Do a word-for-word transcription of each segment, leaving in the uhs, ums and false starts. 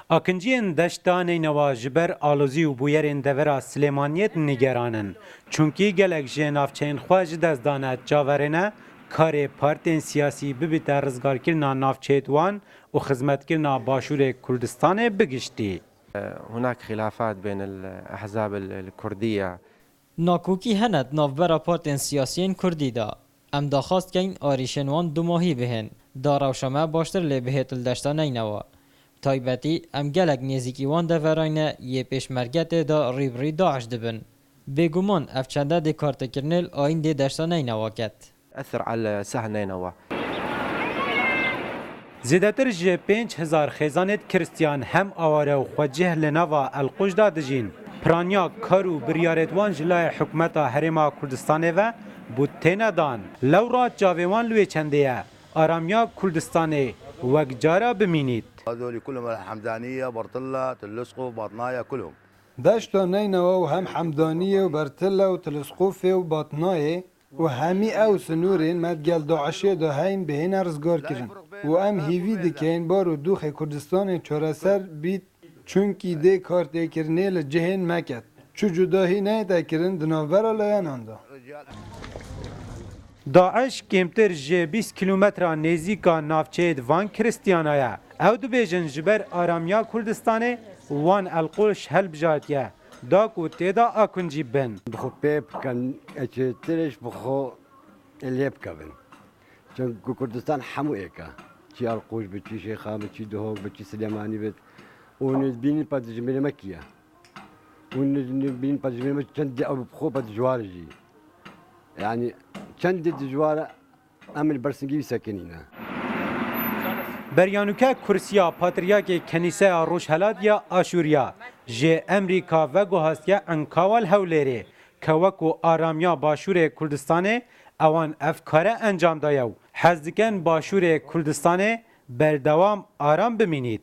Akinciyên deşta Neynewa ji ber alozî û bûyerên devera Silêmaniyê nîgeran in. Çunkî gelek jê navçeyên xwe ji dest dane, çaverêne karê partên siyasî bibîte rizgarkirina navçeyê wan û xizmetkirina Başûrê Kurdistanê bi giştî. هناك خلافات بين الأحزاب الكردية. Nakokî hene di navbera partên siyasiyên kurdî de. Em daxwaz dikeyn arîşên wan dumahî bihên, da rewşa me baştir lê bihêt li deşta Neynewa. Taybetî em gelek nêzîkî wan deverayne yê pêşmerge tê de rî bi rî DAIŞ dibin. Bêguman ev çende dê kartêkirinê li ayîndê deşta Neynewa ket. أثر على سهل نينوى. Zêdetir ji pênc hezar xêzanêt Kristiyan hem aware û xwecih li nava Elquş de dijîn. Piraniya kar û biryarêt wan ji layê hikûmeta Herêma Kurdistanê ve bû têne dan. Lewra çavê wan li wê çendê ye. Aramiya Kurdistanê wek cara bimînît. هذول كلهم الحمدانية، برطلة، تلسقو، باطناية، كلهم. Deşta Neynewa û hem Hemdaniyê û Bertile û Telesqofê û Batnayê û hemî ew sinûrên me digel DAIŞê de heyn bihêne rizgarkirin û em hîvî dikeyn bar û dûxê Kurdistanê çareser bît, çunkî dê kartêkirinê li cihên me ket. Çi cudahî neyête kirin di navbera layanan de. DAIŞ kêmtir ji bîst kîlometra nêzîka navçeyê di van Kristiyana ye. Ew dibêjin ji ber aramiya Kurdistanê wan Elquş helbijartiye, da ku tê de akuncî bin. Bi xwe pê bikin, eçê tirêj bi xwe lê bikevin. Çimku Kurdistan hemû êk e. Çi Elquş bi, çi Şêxan bi, çi Duhok bi, çi Silêmanî bi. Û nêzbînî pa dijminê me kî ye. Û nêzbînî pa dijminê me çend ew bi xwe pa dijwar e jî. Yanî çendê dijwar e, em li ber singî wî sekinîne. Beryanûke kursiya Patriyakê Kenîseya Rojhelat ya Aşûriya ji Emrîka veguhastiye Enkawa li Hewlêrê ke wekû aramiya Başûrê Kurdistanê ewan ev kare encam daye û hez dikin Başûrê Kurdistanê berdewam aram bimînît.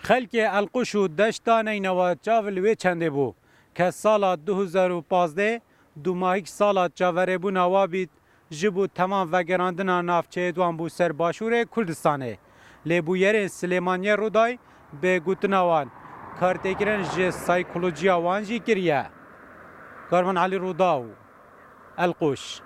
Xelkê Elquş û Deşta Neynewa çav li wê çendê bû ke sala du hezar û pazdeh dumahîk sala çaverêbûna wa bît, ji bo temam vegerandina navçeyê wan bû ser Başûrê Kurdistanê. Lê bûyerên Silêmaniyê Rûday bi gotina wan, kartêkirin ji saykolojiya wan jî kiriye. Karvan Elî Rûdaw, Elquş.